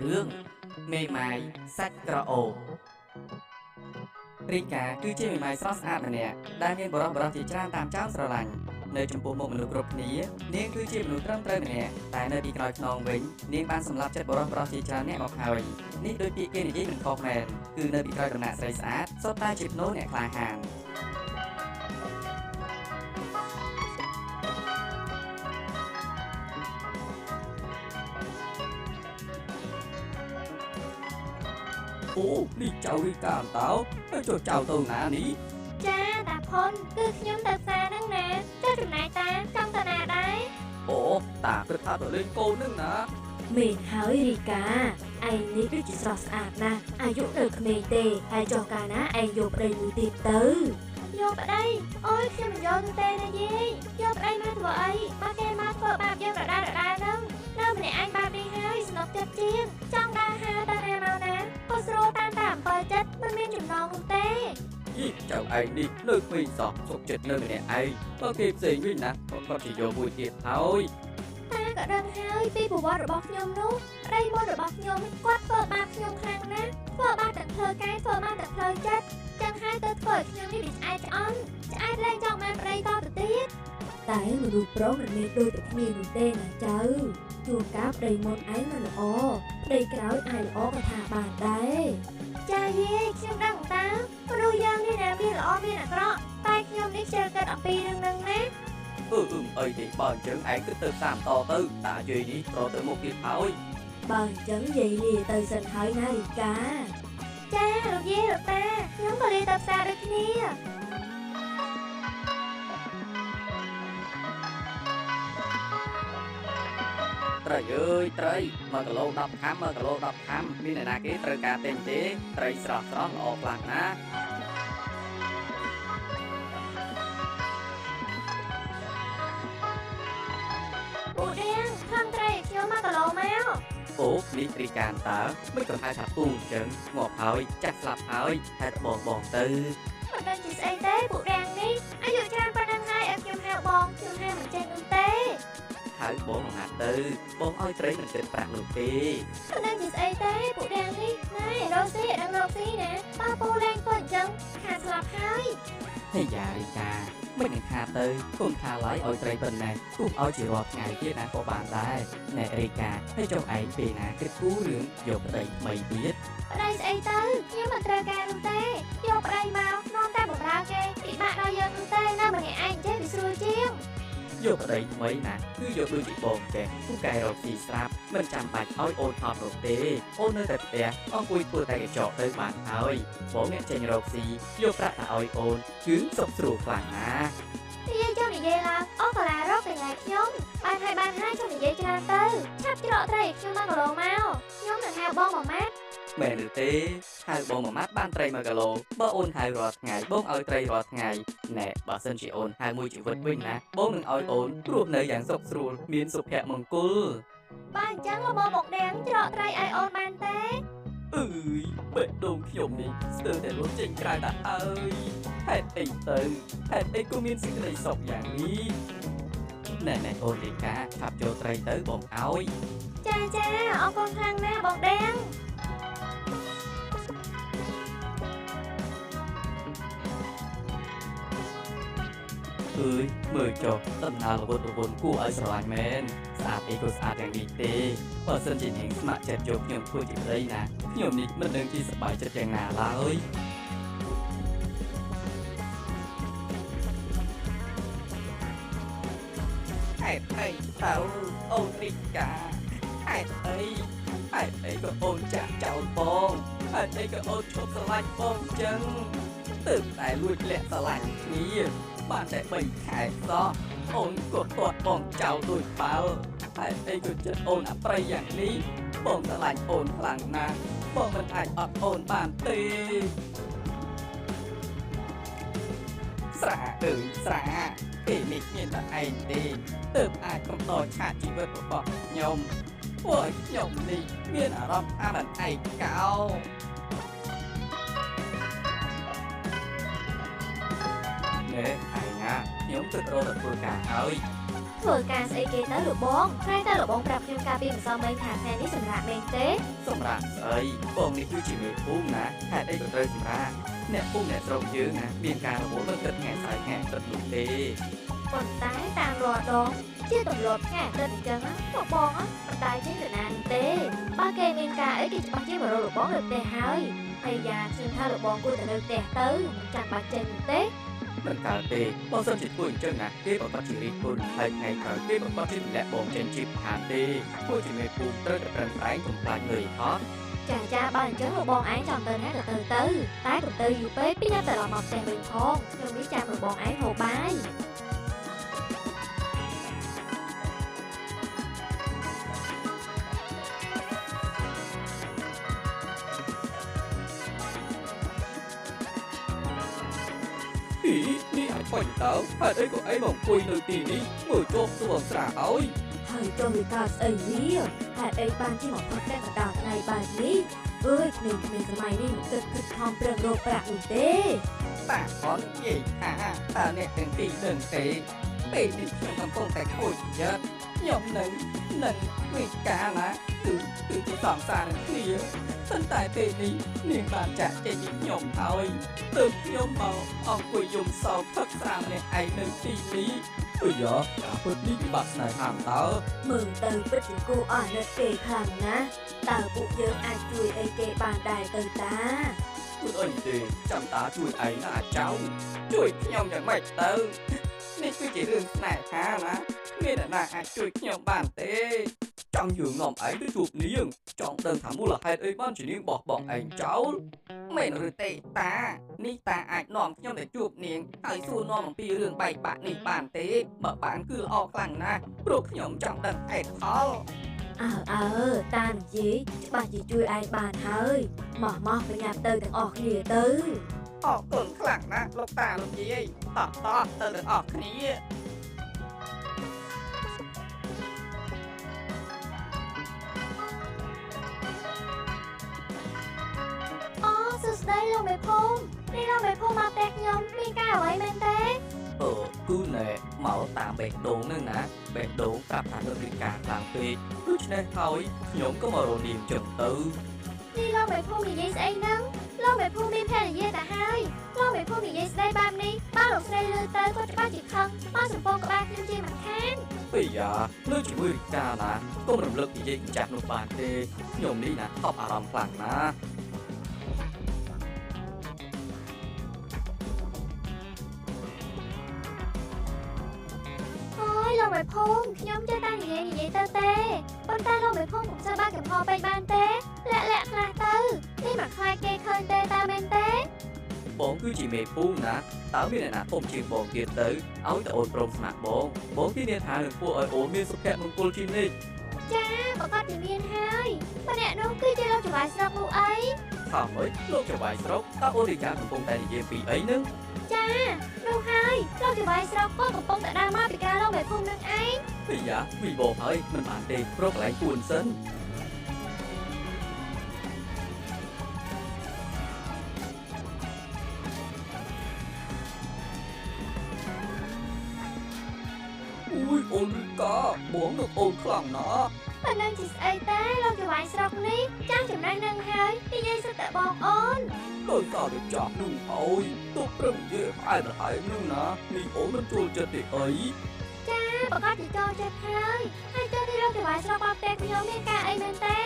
រឿងមេម៉ាយសាច់ក្រអូបរីកាគឺជាមេម៉ាយស្រស់ស្អាតម្នាក់ដែលមានបុរសៗជាច្រើនតាមចោមស្រឡាញ់នៅចំពោះមុខមនុស្សគ្រប់គ្នានាងគឺជាមនុស្សត្រឹមត្រូវម្នាក់តែនៅពីក្រោយខ្នងវិញនាងបានសម្លាប់ចិត្តបុរសៗជាច្រើនអ្នកមកហើយនេះដោយពាក្យគេនិយាយមិនខុសមែនគឺនៅពីក្រោយដំណាក់ស្រីស្អាតសុទ្ធតែជាភ្នូអ្នកក្លាហានអូនេះចៅរីកាតើទៅចុះចៅទៅណានេះចាតាផុនគឺខ្ញុំទៅផ្សារហ្នឹងណាចុះចំណែកតាចង់ទៅណាដែរអូតាគិតថាទៅលេងកូនហ្នឹងណាមែនហើយរីកាឯងនេះដូចជាស្រស់ស្អាតណាស់អាយុនៅក្មេងទេហើយចុះកាលណាឯងយកប្តីមួយទៀតទៅយកប្តីអូយខ្ញុំមិនយកទេណាយាយយកប្តីមកធ្វើអីបើគេមកធ្វើបាបយើងដដែលៗហ្នឹងនៅម្នាក់ឯងបាបនេះហើយស្នុកចិត្តជាងចង់ដើរហាទៅណាមកណាក៏ស្រួលតាមតែអំពើចិត្តមិនមានចំណងនោះទេយីចៅឯងនេះនៅក្មេងសោះសុខចិត្តនៅម្នាក់ឯងបើគេផ្សេងវិញណាគាត់ជាយកមួយទៀតហើយតាក៏ដឹងហើយពីប្រវត្តិរបស់ខ្ញុំនោះប្តីមុនរបស់ខ្ញុំគាត់ធ្វើបាបខ្ញុំខ្លាំងណាស់ធ្វើបាបទាំងផ្លូវកាយធ្វើបាបទាំងផ្លូវចិត្តចឹងហើយទៅធ្វើឲ្យខ្ញុំនេះវាឆ្អែតឆ្អន់ឆ្អែតលែងចង់បានប្តីតទៅទៀតតែមនុស្សប្រុសមិនមែនដូចតែគ្នានោះទេណាចៅជួនកាលប្តីមុនឯងមិនល្អប្តីក្រោយអាចល្អក៏ថាបានដែរចាយាយខ្ញុំដឹងតើមនុស្សយ៉ាងនេះណាមានល្អមានអាក្រក់តែខ្ញុំនេះជឿគិតអំពីរឿងហ្នឹងណាអីទេបើអញ្ចឹងឯងគិតទៅតាមតទៅតាយាយនេះប្រទៅមុខទៀតហើយបើអញ្ចឹងយាយលាទៅសិនហើយណារីកាចាលោកយាយលោកតាខ្ញុំក៏លាទៅផ្សារដូចគ្នាត្រីអើយត្រី1គីឡូ10ខាំ1គីឡូ10ខាំមានអ្នកណាគេត្រូវការទិញទេត្រីស្រស់ស្រស់ល្អខ្លាំងណាស់ពូដៀងខំត្រីខ្ញុំ1គីឡូមកអូនេះរីកានតើមិនក៏ហៅថាពូអញ្ចឹងងាប់ហើយចាស់ស្លាប់ហើយហេតុបងទៅមិនដឹងជាស្អីទេពូដៀងនេះអាយុច្រើនប៉ុណ្ណឹងហើយឲ្យខ្ញុំហៅបងខ្ញុំហៅមិនចេះនោះទេហៅបងមកហាត់ទៅបងឲ្យត្រីមិនគិតប្រាក់នោះទេមិនដឹងជាស្អីទេពូដៀងនេះណែរកស៊ីឲ្យដឹងរកស៊ីណាបើពូលែងធ្វើអញ្ចឹងខាតស្លាប់ហើយហេយ៉ារីកាមិននឹងខាតទៅគុំថាឡើយឲ្យត្រីប៉ុណ្ណេះគុំឲ្យជារាល់ថ្ងៃទៀតណាក៏បានដែរណែរីកាហើយចុះឯងពេលណាគិតគូររឿងយកប្តីថ្មីទៀតប្តីស្អីទៅខ្ញុំមិនត្រូវការនោះទេយកប្តីមកនាំតែបម្រើគេពិបាកដល់យើងនោះទេនៅម្នាក់ឯងចេះវាស្រួលជាងយកប្តីថ្មីណាគឺយកដូចជាបងចេះពូកែរកស៊ីស្រាប់មិនចាំបាច់ឲ្យអូនថប់រកទេអូននៅតែផ្ទះអង្គុយធ្វើតែកញ្ចក់ទៅបានហើយបងអ្នកចេញរកស៊ីយកប្រាក់ទៅឲ្យអូនគឺសុខស្រួលខ្លាំងណាស់និយាយចង់និយាយឡើងអូកាឡារកតែថ្ងៃខ្ញុំបានហើយបានហើយចង់និយាយច្រើនទៅឆាប់ច្រកត្រីខ្ញុំ1គីឡូមកខ្ញុំនឹងហៅបងមួយម៉ាត់មែនឬទេហៅបងមួយម៉ាត់បានត្រី1គីឡូបើអូនហៅរាល់ថ្ងៃបងឲ្យត្រីរាល់ថ្ងៃណែបើសិនជាអូនហៅមួយជីវិតវិញណាបងនឹងឲ្យអូនរស់នៅយ៉ាងសុខស្រួលមានសុភមង្គលបើអញ្ចឹងបងមកដៀងច្រកត្រីឲ្យអូនបានទេអើយបេះដូងខ្ញុំនេះស្ទើរតែលុះចេញក្រៅទៅហើយហេតុអីទៅហេតុអីក៏មានសេចក្តីសុខយ៉ាងនេះណែអូនរីកាឆាប់ចូលត្រីទៅបងឲ្យចាអរគុណខ្លាំងណាស់បងដៀងអើយមើលចុះដំណើររវល់រវល់គួរឲ្យស្រឡាញ់មែនស្អាតអីក៏ស្អាតយ៉ាងនេះទេបើសិនជានាងស្ម័គ្រចិត្តយកខ្ញុំធ្វើជាប្តីណាខ្ញុំនេះមិនដឹងជាសប្បាយចិត្តយ៉ាងណាឡើយហេតុអីទៅអូនរីកាហេតុអីក៏អូនចាក់ចោលបងហេតុអីក៏អូនឈប់ស្រឡាញ់បងចឹងទើបតែលួចលាក់ស្រឡាញ់គ្នាបានតែ3ខែសោះអូនក៏ទាត់បងចោលដូចបាល់ហេតុអីក៏ចិត្តអូនអប្រ័យយ៉ាងនេះបងស្រឡាញ់អូនខ្លាំងណាស់បងមិនអាចអត់អូនបានទេស្រាអើយស្រាពេលនេះមានតែឯងទេទើបអាចកំដរឆាកជីវិតរបស់ខ្ញុំធ្វើឲ្យខ្ញុំនេះមានអារម្មណ៍ថាមិនឯកោណែឯងណាខ្ញុំគិតរកទៅធ្វើការហើយ ធ្វើការស្អីគេទៅលោកបងថ្ងៃតែលោកបងប្រាប់ខ្ញុំកាលពីម្សិលមិញថាថ្ងៃនេះសម្រាប់មែនទេសម្រាប់ស្អីបងនេះគឺជាមេភូមិណាហេតុអីក៏ត្រូវសម្រាប់អ្នកភូមិអ្នកស្រុកយើងណាមានការរវល់មិនគិតថ្ងៃស្អែកថ្ងៃអាទិត្យនោះទេប៉ុន្តែតាមរាល់ដងជាទម្លាប់ថ្ងៃអាទិត្យអញ្ចឹងលោកបងមិនដែលចេញទៅណានោះទេបើគេមានការអីគេច្បាស់ជាមករកលោកបងនៅផ្ទះហើយហើយយ៉ាខ្ញុំថាលោកបងគួរតែនៅផ្ទះទៅមិនចាំបាច់ចេញនោះទេមិនកើតទេបើសិនជាធ្វើអញ្ចឹងណាគេប្រកាសជារិះគន់ហើយថ្ងៃក្រោយគេប្រកាសជាទម្លាក់បងចេញជាប្រហែលទេពួកជាមេភូមិត្រូវតែប្រឹងប្រែងកុំខ្លាចនឿយហត់ចាបើអញ្ចឹងលោកបងឯងចង់ទៅណាក៏ទៅទៅតែកុំទៅយូរពេកពីញ៉ាំត្រឡប់មកផ្ទះវិញផងខ្ញុំនេះចាំលោកបងឯងហូបបាយនេះអាចបាញ់តើហេតុអីក៏ឯងមកអង្គុយនៅទីនេះមើលជាប់សួរស្រាហើយហើយចុះវាកើតស្អីវាហេតុអីបានជាមកផឹកតែកណ្ដាលថ្ងៃបែបនេះអើយក្មេងៗសម័យនេះមិនគិតខិតខំប្រឹងរកប្រាក់នោះទេតាអត់និយាយថាតើអ្នកទាំងពីរដឹងទេពេលនេះខ្ញុំកំពុងតែខូចចិត្តខ្ញុំនឹងវិការណាគឺជាសង្សារនឹងគ្នាប៉ុន្តែពេលនេះនាងបានចាក់ចេញពីខ្ញុំហើយទើបខ្ញុំមកអង្គុយយំសោកផឹកស្រាម្នាក់ឯងនៅទីនេះអើយ៉ាការពិតនេះពិបាកស្នេហាតើមើលទៅពិតជាគួរអស់នឹកគេខ្លាំងណាស់តើពួកយើងអាចជួយអីគេបានដែរទៅតាមិនអីទេចាំតាជួយឯងណាអាចៅជួយខ្ញុំយ៉ាងម៉េចទៅនេះគឺជារឿងស្នេហាណាគ្មានអ្នកណាអាចជួយខ្ញុំបានទេចង់យើងនាំឯងទៅជួបនាងចង់ដឹងថាមូលហេតុអីបានជានាងបោះបង់ឯងចោលមែនឬទេតានេះតាអាចនាំខ្ញុំទៅជួបនាងហើយសួរនាំអំពីរឿងបែកបាក់នេះបានទេបើបានគឺល្អខ្លាំងណាស់ព្រោះខ្ញុំចង់ដឹងហេតុផលអើតានិយាយច្បាស់ជាជួយឯងបានហើយមកប្រញាប់ទៅទាំងអស់គ្នាទៅអរគុណខ្លាំងណាស់លោកតាលោកយាយតោះទៅទាំងអស់គ្នាសួស្តីលោកមេភូមិនេះលោកមេភូមិមកផ្ទះខ្ញុំមានការអ្វីមែនទេគឺណែមកតាមបេះដូងនឹងណាបេះដូងប្រាប់ថានឹងមានការខ្លាំងពេកដូច្នេះហើយខ្ញុំក៏មករកនាងចឹងទៅនេះលោកមេភូមិនិយាយស្អីហ្នឹងលោកមេភូមិមានភរិយាទៅហើយលោកមេភូមិនិយាយស្ដីបែបនេះបើលោកស្រីឮទៅគាត់ច្បាស់ជាខឹងមកសំពងក្បាលខ្ញុំជាមិនខានពីយ៉ានៅជាមួយរិកាណាកុំរំលឹកនិយាយចាស់នោះបានទេខ្ញុំនេះណាថប់អារម្មណ៍ខ្លាំងណាស់លោកមេភូមិខ្ញុំចេះតែនិយាយទៅទេប៉ុន្តែលោកមេភូមិកុំសូវបើកចំហពេកបានទេលាក់ខ្លះទៅនេះមិនខ្លាចគេឃើញទេតើមែនទេបងគឺជាមេភូមិណាតើមានអ្នកណាធំជាងបងទៀតទៅឲ្យតែអូនព្រមស្ម័គ្របងបងធានាថានឹងធ្វើឲ្យអូនមានសុភមង្គលជានិច្ចចាប្រកាសជាមានហើយម្នាក់នោះគឺជាលោកចៅហ្វាយស្រុកនោះអីថាម៉េចលោកចៅហ្វាយស្រុកតើអូនរីកាកំពុងតែនិយាយពីអីនឹងចានោះហើយលោកចៅហ្វាយស្រុកក៏កំពុងតែដើរមកពីក្រៅលោកមេភូមិនឹងឯងពីយ៉ាវីបោហើយមិនបានទេព្រោះកន្លែងពួនសិនអូយអូនរីកាបងនឹកអូនខ្លាំងណាស់ប៉ុណ្ណឹងជាស្អីទេលោកចៅហ្វាយស្រុកនេះចាស់ចំណេះនឹងហើយនិយាយសិតតែបងអូនដោយសារតែចាស់នោះហើយទុកព្រឹងនិយាយផ្អែមល្ហែមនោះណានេះអូនមិនចូលចិត្តទេអីចាប្រកាសជាចូលចិត្តហើយហើយចុះទីលោកចៅហ្វាយស្រុកមកផ្ទះខ្ញុំមានការអីមែនទេ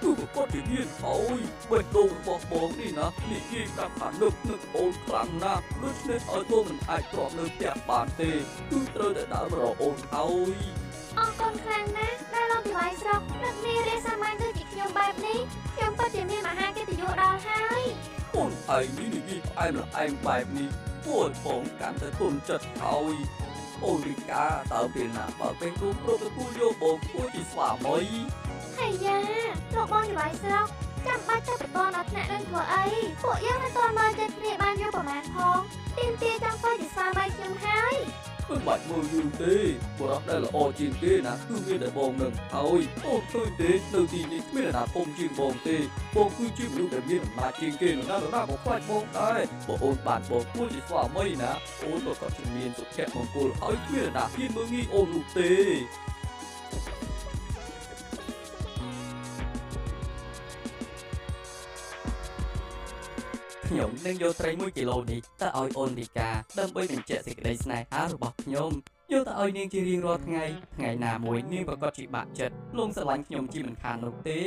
គឺប្រកាសជាមានហើយបេះដូងរបស់បងនេះណានិយាយប្រាប់ថានឹកអូនខ្លាំងណាស់ដូច្នេះឲ្យបងមិនអាចទ្រាំនៅផ្ទះបានទេគឺត្រូវតែដើរមករកអូនហើយអរគុណខ្លាំងណាស់ដែលលោកចៅហ្វាយស្រុកនឹកនារីសាមញ្ញដូចជាខ្ញុំបែបនេះខ្ញុំពិតជាមានមហាកិត្តិយសដល់ហើយអូនឯងនេះនិយាយផ្អែមល្ហែមបែបនេះធ្វើឲ្យបងកាន់តែធុញចិត្តហើយអូនរីកាតើពេលណាបើពេលទូព្រមទទួលយកបងធ្វើជាស្វាមីហើយយ៉ាលោកបងចៅហ្វាយស្រុកចាំបាច់ទៅបន្តដល់ថ្នាក់នឹងធ្វើអីពួកយើងមិនទាន់មើលចិត្តគ្នាបានយូរប្រហែលផងទាមទារចង់ធ្វើជាស្វាមីខ្ញុំហើយ មិនបាច់មើលយូរទេបុរសដែលល្អជាងគេណាគឺមានតែបងនឹងហើយអូនឃើញទេនៅទីនេះគ្មានអ្នកណាធំជាងបងទេបងគឺជាមនុស្សដែលមានអំណាចជាងគេនរណានរណាក៏ខ្លាចបងដែរបើអូនបានបងធ្វើជាស្វាមីណាអូនក៏ជាមានសុភមង្គលហើយគ្មានអ្នកណាហ៊ានមើលងាយអូននោះទេខ្ញុំនឹងយកត្រី1គីឡូនេះទៅឲ្យអូនរីកាដើម្បីបញ្ជាក់សេចក្តីស្នេហារបស់ខ្ញុំយកទៅឲ្យនាងជារៀងរាល់ថ្ងៃថ្ងៃណាមួយនាងប្រកាសជាបាក់ចិត្តលងស្រឡាញ់ខ្ញុំជាមិនខាននោះទេ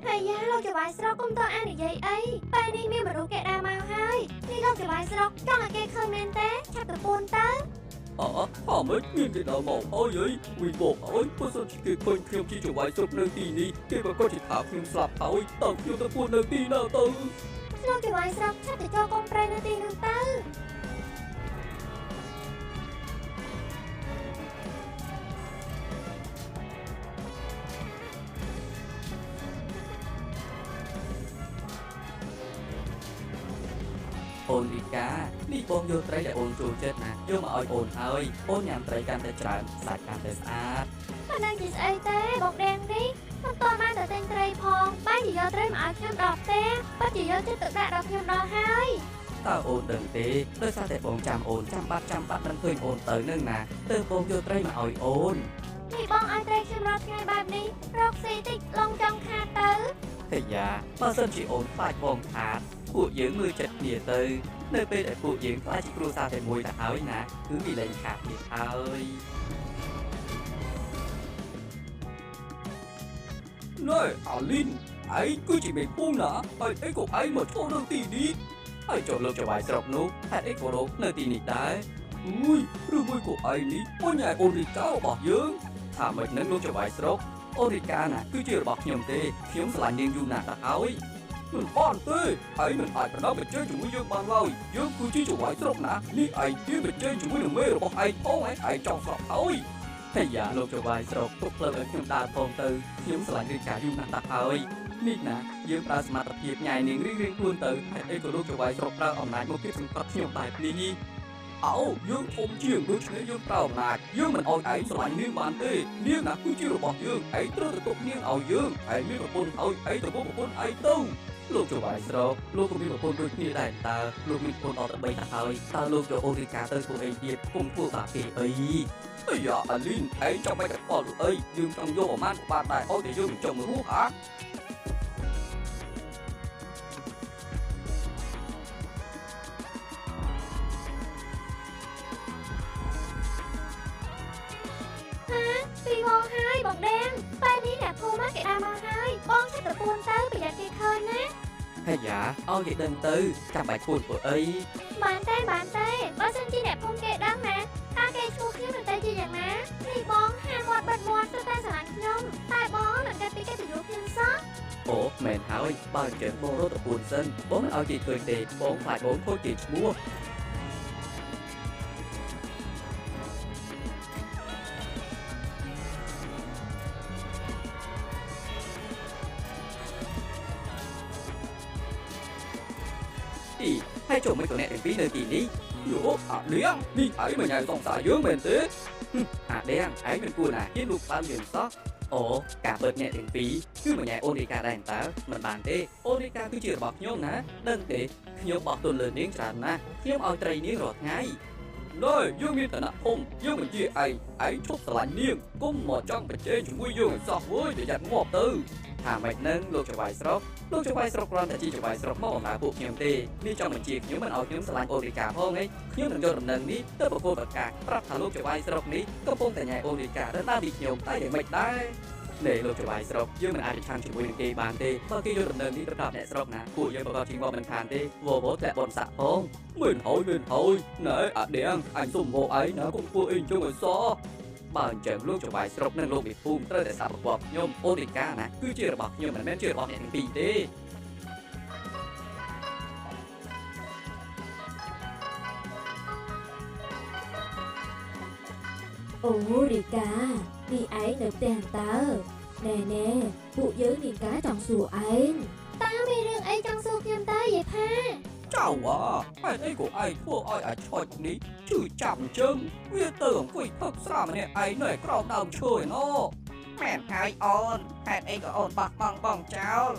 ហើយយ៉ាលោកចៅហ្វាយស្រុកគុំតអាននិយាយអីពេលនេះមានមនុស្សគេដើរមកហើយនេះលោកចៅហ្វាយស្រុកចង់ឲ្យគេឃើញមែនទេឆាប់ទៅពួនទៅអអមិនមានគេដើរមកអើយវីបកអើយបើសិនជាគេឃើញខ្ញុំជាចៅហ្វាយស្រុកនៅទីនេះគេប្រកាសជាថាខ្ញុំស្លាប់ហើយតើខ្ញុំទៅពួននៅទីណាទៅលោកចៅហ្វាយស្រុកឆាប់ទៅចូលកុំព្រៃនៅទីនោះទៅអូនរីកានេះបងយកត្រីដែលអូនចូលចិត្តណាយកមកឲ្យអូនហើយអូនញ៉ាំត្រីកាន់តែច្រើនសាច់កាន់តែស្អាតមិនដឹងជាស្អីទេបងដាងនេះមិនតបានតែទិញត្រីផងបែរជាយកត្រីមកឲ្យខ្ញុំដល់ផ្ទះពិតជាយកចិត្តទុកដាក់ដល់ខ្ញុំដល់ហើយតើអូនដឹងទេដោយសារតែបងចាំអូនចាំបាត់មិនឃើញអូនទៅនឹងណាទើបបងយកត្រីមកឲ្យអូននេះបងឲ្យត្រីខ្ញុំរាល់ថ្ងៃបែបនេះរកស៊ីតិចលងចង់ខាតទៅហេយ៉ាបើសិនជាអូនខ្លាចបងខាតពួកយើងមើលចិត្តគ្នាទៅនៅពេលដែលពួកយើងខ្លាចជាគ្រួសារតែមួយទៅហើយណាគឺវាលែងខាតទៀតហើយណែអាលីនឯងគឺជាមេភូមិណាហើយអីក៏ឯងមកចូលនៅទីនេះហើយចូលលោកចៅហ្វាយស្រុកនោះហេតុអីក៏លោកនៅទីនេះដែរអុយឬមួយក៏ឯងនេះអូនញ៉ែអូនរីការបស់យើងថាមិននឹងលោកចៅហ្វាយស្រុកអូនរីកាណាគឺជារបស់ខ្ញុំទេខ្ញុំស្រឡាញ់នាងយូរណាស់ទៅហើយមិនបានទេឯងមិនអាចប្រណិបបញ្ចេញជាមួយយើងបានឡើយយើងគឺជាចៅហ្វាយស្រុកណានេះឯងទៀមបញ្ចេញជាមួយនឹងមេរបស់ឯងផងឯងចង់ស្រុកហើយហើយយ៉ាលោកចៅហ្វាយស្រុកទុកផ្លូវឲ្យខ្ញុំដើរផងទៅខ្ញុំស្រឡាញ់រីកាយូរណាស់ទៅហើយនេះណាយើងប្រើសមត្ថភាពញ៉ៃនាងរៀងៗខ្លួនទៅហេតុអីក៏លោកចៅហ្វាយស្រុកប្រើអំណាចមកគៀបសង្កត់ខ្ញុំបែបនេះអោយើងធំជាងដូច្នេះយើងប្រើអំណាចយើងមិនឲ្យឯងស្រឡាញ់នាងបានទេនាងណាគឺជារបស់យើងឯងត្រូវទៅទុកនាងឲ្យយើងឯងមានប្រពន្ធហើយឯងទៅប្រពន្ធឯងទៅលោកចៅហ្វាយស្រុកលោកក៏មានប្រពន្ធដូចគ្នាដែរតើលោកមានប្រពន្ធដល់ទៅ3ទៅហើយតើលោកយកអូរីកាទៅធ្វើអីទៀតគុំធ្វើបាបគេអីអាយ៉ាអាលីនឯងចង់មិនតែផលអីយើងចង់យកប្រមាណក៏បានដែរឲ្យតែយើងមិនចង់រស់ហាពីបងហើយបងដាងពេលនេះអ្នកភូមិគេដើរមកហើយបងឆាប់ទៅពួនទៅប្រយ័ត្នគេឃើញណាហើយយ៉ាឲ្យគេដឹងទៅចាំបាច់ពួនពួកអីបានទេបើសិនជាអ្នកភូមិគេដឹងណាតើគេឈ្មោះខ្ញុំនឹងទៅជាយ៉ាងណានេះបងហាមាត់បិទមាត់ទៅតែស្រឡាញ់ខ្ញុំតែបងមិនគិតពីកិត្តិយសខ្ញុំសោះអូមែនហើយបើអញ្ចឹងបងរត់ទៅពួនសិនបងមិនឲ្យគេឃើញទេបងខ្លាចបងខូចគេឈ្មោះហើយចូលមិនក៏អ្នកទាំងពីរនៅទីនេះយោអាលៀងនេះឯងមិនញ៉ៃសង្សារយើងមែនទេអាលៀងឯងមិនគួរណាហ៊ានលូកបានយើងសោះអូការបិទអ្នកទាំងពីរគឺមិនញ៉ៃអូនរីកាដែរតើមិនបានទេអូនរីកាគឺជារបស់ខ្ញុំណាដឹងទេខ្ញុំបោះទុនលើនាងច្រើនណាស់ខ្ញុំឲ្យត្រីនាងរាល់ថ្ងៃណែយើងមានឋានៈធំយើងមិនជាឯងឯងឈប់ស្រឡាញ់នាងគុំមកចង់ប្រជែងជាមួយយើងឲ្យសោះវើយប្រយ័ត្នងាប់ទៅថាម៉េចនឹងលោកចៅហ្វាយស្រុកលោកចៅហ្វាយស្រុកគ្រាន់តែជាចៅហ្វាយស្រុកមកបម្រើពួកខ្ញុំទេនេះចង់បញ្ជាខ្ញុំមិនឲ្យខ្ញុំស្រឡាញ់អូរីកាផងឯងខ្ញុំនឹងយកដំណឹងនេះទៅប្រគល់ប្រកាសប្រាប់ថាលោកចៅហ្វាយស្រុកនេះកំពុងតែញ៉ែអូរីកាទៅតាមពីខ្ញុំតែយ៉ាងម៉េចដែរនេះលោកចៅហ្វាយស្រុកយើងមិនអាចប្រឆាំងជាមួយនឹងគេបានទេបើគេយកដំណឹងនេះទៅប្រាប់អ្នកស្រុកណាពួកយើងប្រកាសជាងាប់មិនខានទេវវធ្លាក់បនសាក់ផងមែនហើយណែអាដៀងអញសុំវឯងណាកុំធ្វើអីអញ្ចឹងឲ្យសោះបើអញ្ចឹងលោកចៅហ្វាយស្រុកនិងលោកមេភូមិត្រូវតែស្ដាប់បង្គាប់ខ្ញុំអូរីកាណាគឺជារបស់ខ្ញុំមិនមែនជារបស់អ្នកទាំងពីរទេអូរីកានេះឯងនៅផ្ទះតើណែពួកយើងមានការចង់សួរឯងតើមានរឿងអីចង់សួរខ្ញុំតើយាយផា ចៅអាហេតុអីក៏ឯងធ្វើឲ្យអាឆុចនេះឈឺចាប់អញ្ចឹងវាទៅអង្គុយផឹកស្រាម្នាក់ឯងនៅក្រោមដើមឈើឯណោះមែនហើយអូនហេតុអីក៏អូនបោះបង់បងចោល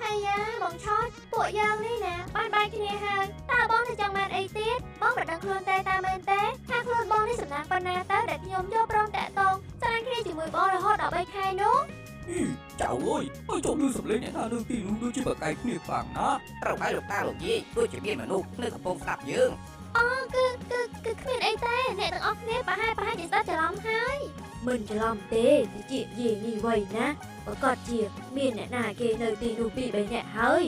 ហើយយ៉ាបងឆុចពួកយើងនេះណាបានបែកគ្នាហើយតើបងទៅចង់បានអីទៀតបងមិនដឹងខ្លួនទេតាមមែនទេថាខ្លួនបងនេះសំណាងប៉ុណ្ណាទៅដែលខ្ញុំយកព្រមតាក់ទងស្រានគ្នាជាមួយបងរហូតដល់3ខែនោះចៅអើយឲ្យចូលលឺសំឡេងអ្នកណានៅទីនោះដូចជាបកែគ្នាខ្លាំងណាស់ត្រូវហើយលោកតាលោកយាយដូចជាមានមនុស្សនៅកំពុងស្ដាប់យើងអូគឺគ្មានអីទេអ្នកទាំងអស់គ្នាប្រហែលជាស្ដាប់ច្រឡំហើយមិនច្រឡំទេតិចយាយនេះវៃណាប្រកាសជាមានអ្នកណាគេនៅទីនោះ2 3នាក់ហើយ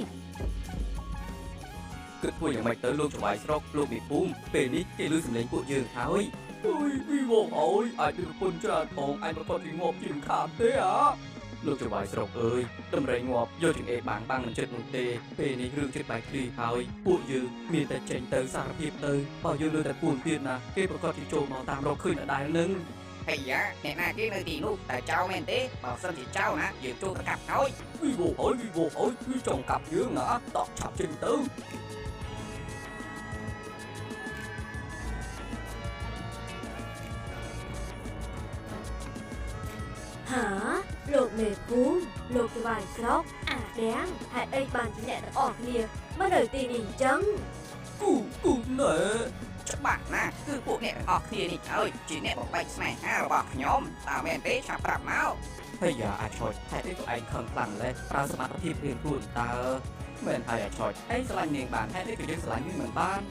គិតធ្វើយ៉ាងម៉េចទៅលោកចៅស្រុកលោកមេភូមិពេលនេះគេលឺសំឡេងពួកយើងហើយអើយវីវអើយអាចមានប្រពន្ធច្រើនផងឯងប្រកាសជាងាប់ជាងខានទេអាលោកចៅស្រុកអើយតម្រៃងាប់យកចង្អេបាំងបាំងមិនចិត្តនោះទេពេលនេះរឿងចិត្តបែកធ្លាយហើយពួកយើងមានតែចេញទៅសារភាពទៅបើយើងលើតែពួនទៀតណាគេប្រកាសជាចូលមកតាមរកឃើញដដែលនឹងហើយយ៉ាអ្នកណាគេនៅទីនោះតែចៅមែនទេបើសិនជាចៅណាយើងចូលទៅកាប់ហើយវីវអើយវីវអើយគឺចង់កាប់យើងណាតោះឆាប់ចេញទៅហាលោកមេភូមិលោកចៅស្រុកអាដាងហេតុអីបានជាអ្នកទាំងអស់គ្នាមកនៅទីនេះអញ្ចឹងគូណែច្បាស់ណាស់គឺពួកអ្នកទាំងអស់គ្នានេះហើយជាអ្នកបំបែកស្នេហារបស់ខ្ញុំតើមែនទេឆាប់ប្រាប់មកហើយយ៉ាអាចឆុចហេតុអីក៏ឯងខឹងខ្លាំងម្ល៉េះប្រើសមត្ថភាពរៀងខ្លួនតើមែនហើយអាចឆុចឯងស្រឡាញ់នាងបានហេតុអីក៏យើងស្រឡាញ់នាងមិនបាន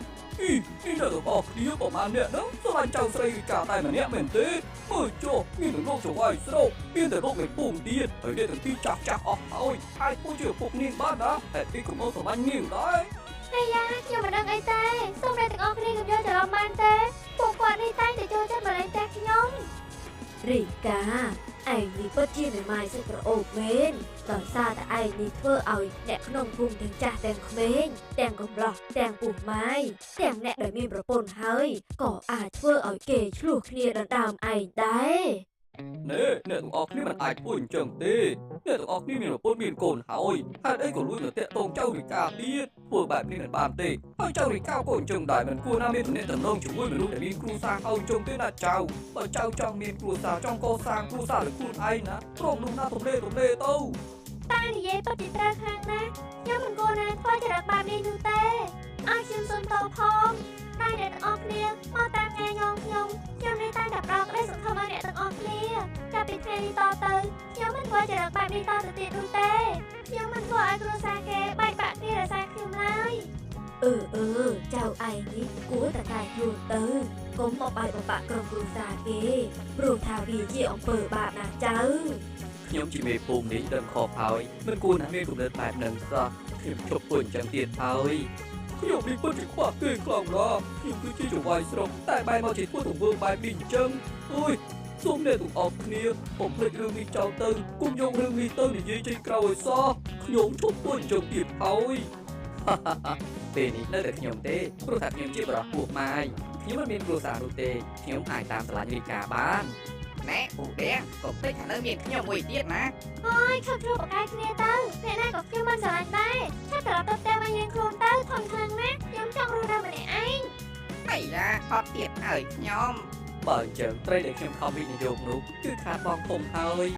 អីនេះអ្នកទាំងអស់គ្នាប្រហែលអ្នកហ្នឹងស្រឡាញ់ចៅស្រីឬកាតែម្នាក់មែនទេមើលចុះមានតែលោកចៅស្រុកមានតែលោកមេភូមិទៀតហើយអ្នកទាំងពីរចាស់អស់ហើយអាចពួកជាពុកនាងបានណាហេតុអីក៏មកស្រឡាញ់នាងដែរហើយយ៉ាខ្ញុំមិនដឹងអីទេសូមអ្នកទាំងអស់គ្នាកុំយកច្រឡំបានទេពួកគាត់នេះតែងតែចូលចិត្តមកលេងផ្ទះខ្ញុំរីកាឯងនេះពិតជាមេម៉ាយសិតក្រអូបមែនដោយសារតែឯងនេះធ្វើឲ្យអ្នកក្នុងភូមិទាំងចាស់ទាំងក្មេងទាំងកំឡោះទាំងពុះម៉ាយទាំងអ្នកដែលមានប្រពន្ធហើយក៏អាចធ្វើឲ្យគេឆ្លោះគ្នាដណ្ដើមឯងដែរណែអ្នកទាំងអស់គ្នាមិនអាចធ្វើអញ្ចឹងទេអ្នកទាំងអស់គ្នាមានប្រពន្ធមានកូនហើយហេតុអីក៏លួចទៅតាក់ទងចៅរីកាទៀតធ្វើបែបនេះមិនបានទេហើយចៅរីកាក៏អញ្ចឹងដែរមិនគួរណាមានទំនាក់ទំនងជាមួយមនុស្សដែលមានគ្រួសារហើយអញ្ចឹងទេណាចៅបើចៅចង់មានគ្រួសារចង់កសាងគ្រួសារលើខ្លួនឯងណាព្រមនោះណាទំលេទៅតានិយាយពិតជាត្រូវខ្លាំងណាស់ខ្ញុំមិនគួរណាធ្វើចរិតបែបនេះនោះទេឲ្យខ្ញុំសុំទោសផងតែអ្នកទាំងអស់គ្នាមកតាមញ៉ែញងខ្ញុំនេះតែតែប្រោកក្តីសង្ឃឹមឲ្យអ្នកទាំងអស់គ្នាចាប់ពីថ្ងៃនេះតទៅខ្ញុំមិនធ្វើចរិតបែបនេះតទៅទៀតនោះទេខ្ញុំមិនធ្វើឲ្យគ្រួសារគេបែកបាក់គ្នាដោយសារខ្ញុំឡើយ ចៅឯងនេះគួរតែកែខ្លួនទៅកុំមកបែកបាក់ក្រុមគ្រួសារគេព្រោះថាវាជាអំពើបាបណាស់ចៅខ្ញុំជាមេភូមិនេះដឹងខុសហើយមិនគួរណាមានគំនិតបែបហ្នឹងសោះខ្ញុំជប់ធ្វើអញ្ចឹងទៀតហើយខ្ញុំនេះពិតជាខ្វះគេខ្លាំងណាស់ខ្ញុំគឺជាចៅហ្វាយស្រុកតែបែរមកជាធ្វើទង្វើបែបនេះអញ្ចឹងអើយសូមអ្នកទាំងអស់គ្នាកុំភ្លេចរឿងនេះចោលទៅកុំយករឿងនេះទៅនិយាយចេញក្រៅឲ្យសោះខ្ញុំឈប់ធ្វើអញ្ចឹងទៀតហើយពេលនេះនៅតែខ្ញុំទេព្រោះថាខ្ញុំជាបរិសុទ្ធពោះម៉ាយខ្ញុំមិនមានគ្រួសារនោះទេខ្ញុំអាចតាមស្រឡាញ់រីកាបានណែពូដៀងកុំភ្លេចថានៅមានខ្ញុំមួយទៀតណាអើយឈប់ជួបប្រកែកគ្នាទៅអ្នកណាក៏ខ្ញុំមិនស្រឡាញ់ដែរឆាប់ត្រឡប់ទៅផ្ទះវិញយើងខ្លួនទៅធំខ្លាំងណាស់ខ្ញុំចង់រស់នៅម្នាក់ឯងអាយ៉ាអត់ទៀតហើយខ្ញុំបើអញ្ចឹងត្រីដែលខ្ញុំខំវិនិយោគនោះគឺខាតបងធំហើយ